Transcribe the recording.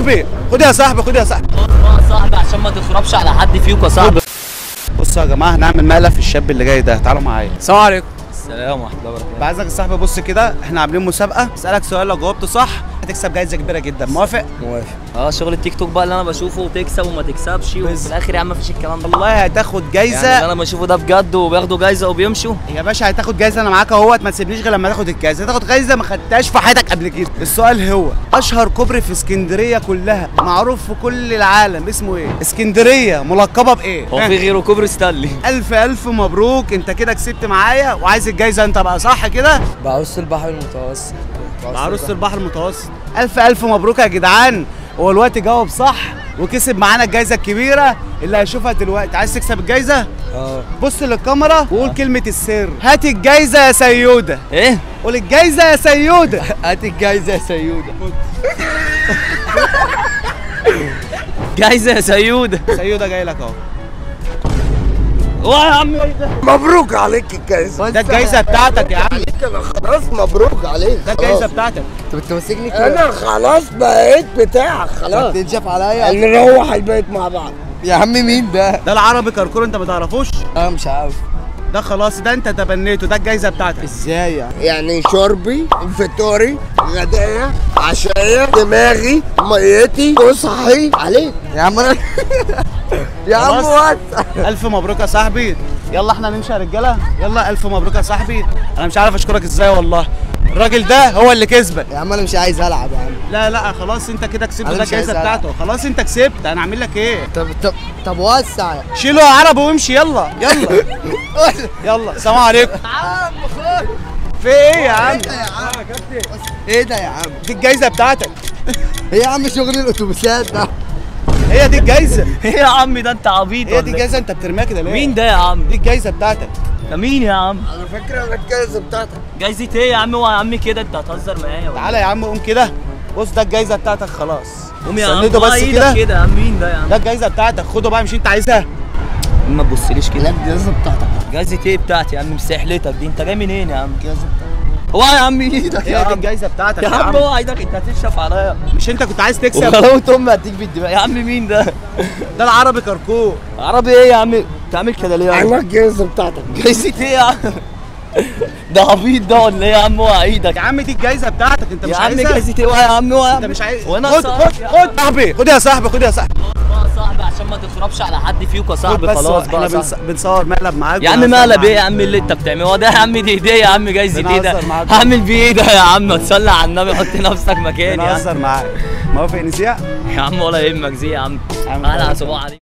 صاحبي، خد يا صاحبي، خد يا صاحبي. خلاص بقى صاحبي عشان ما تخربش على حد فيكم يا صاحبي. بصوا يا جماعة هنعمل مقلب في الشاب اللي جاي ده، تعالوا معايا. السلام عليكم. السلام ورحمة الله وبركاته. عايزك يا صاحبي بص كده، احنا عاملين مسابقة، اسالك سؤال لو جاوبته صح هتكسب جايزة كبيرة جدا، موافق؟ موافق. شغل التيك توك بقى اللي انا بشوفه، وتكسب وما تكسبش وفي الاخر يا عم مفيش الكلام ده. والله هتاخد جايزة يعني اللي انا بشوفه ده بجد، وبياخدوا جايزة وبيمشوا. يا باشا هتاخد جايزة، انا معاك اهوت، ما تسيبنيش غير لما تاخد الجايزة، هتاخد جايزة ما خدتهاش في حياتك قبل كده. السؤال هو اشهر كوبري في اسكندرية كلها، معروف في كل العالم، اسمه ايه؟ اسكندرية ملقبه بايه؟ هو في غيره كوبري ستانلي. الف الف مبروك، انت كده كسبت معايا، وعايز الجايزة انت بقى صح كده؟ بعروس البحر المتوسط. بعروس البحر المتوسط. الف الف مبروك يا جدعان، هو الوقت جاوب صح وكسب معانا الجايزة الكبيرة اللي هيشوفها دلوقتي. عايز تكسب الجايزة؟ بص للكاميرا وقول كلمة السر. هات الجايزة يا سيوده. ايه؟ قول الجايزة يا سيوده. هات الجايزة يا سيوده. جايزة يا سيوده. سيوده جاي لك اهو. واه يا عم مبروك عليك الجايزة. ده الجايزة بتاعتك يا عم. انا خلاص مبروك عليك. ده الجايزة بتاعتك. انت بتمسكني كده. انا خلاص بقيت بتاعك خلاص. تنشف عليا. نروح البيت مع بعض. يا عم مين ده؟ ده العربي كركور، انت ما تعرفوش؟ انا مش عارف. ده خلاص ده انت تبنيته، ده الجايزة بتاعتك. ازاي يعني؟ يعني شربي، فطوري، غدايا، عشايا، دماغي، ميتي، وصحي عليك يا عم. انا يا عم وات. الف مبروك يا صاحبي. يلا احنا نمشي يا رجاله. يلا الف مبروك يا صاحبي، انا مش عارف اشكرك ازاي والله. الراجل ده هو اللي كسبك يا عم. انا مش عايز العب يا عم. لا لا خلاص انت كده كسبت، ده الجايزة بتاعته. خلاص انت كسبت، انا اعمل لك ايه؟ طب طب طب وسع. شيله يا عرب وامشي. يلا يلا يلا. السلام عليكم. عم خد. في ايه يا عم؟ ايه ده يا عم؟ دي الجايزة بتاعتك. ايه يا عم شغل الاتوبيسات ده؟ هي دي الجايزة. ايه يا عم ده انت عبيط. هي دي الجايزة، انت بترميها كده ليه؟ مين ده يا عم؟ دي الجايزة بتاعتك. ده مين يا عم؟ على فكرة انا الجايزة بتاعتك. جايزة ايه يا عم؟ هو يا عم كده انت هتهزر معايا؟ تعالى يا عم قوم كده، بص ده الجايزة بتاعتك خلاص. قوم يا عم. سنده بس كده كده يا عم. مين ده يا عم؟ ده الجايزة بتاعتك، خده بقى، مش انت عايزها؟ ما تبصليش كده. لا الجايزة بتاعتك. جايزة ايه بتاعتي يا عم؟ مسحلتك دي، انت جاي منين يا عم؟ الجايزة بتاعتك. هو يا عم ايدك يا عم. عم. الجايزة بتاعتك يا عم. هو ايدك، انت هتنشف عليا. مش انت كنت عايز تكسب؟ وغلاوة امي هديك بالدماغ يا عم. مين ده؟ ده العربي كركور. عربي ايه يا عم؟ انت عامل كده ليه يا عم؟ انا الجايزة بتاعتك. جايزة ايه يا عم؟ ده عبيط ده ولا ايه يا عم؟ هو ايدك يا عم. دي الجايزة بتاعتك، انت مش عايزها؟ يا عم جايزة ايه يا عم؟ هو انت مش عايز. خد خد خد صاحبي، خد يا صاحبي، خد يا صاحبي. صاحبي عشان ما تخربش على حد فيكم يا صاحبي. خلاص بقى احنا بنصور مقلب معاك يا عم. مقلب ايه يا عم اللي انت بتعمله ده يا عم؟ دي هديه يا عم. جايزة ايه ده؟ هعمل بيه ايه ده يا عم؟ تصلي على النبي، حط نفسك مكاني. بنهزر معاك. موافق نسيع؟ يا عم ولا يهمك زي يا عم. اهلا صباح عليك.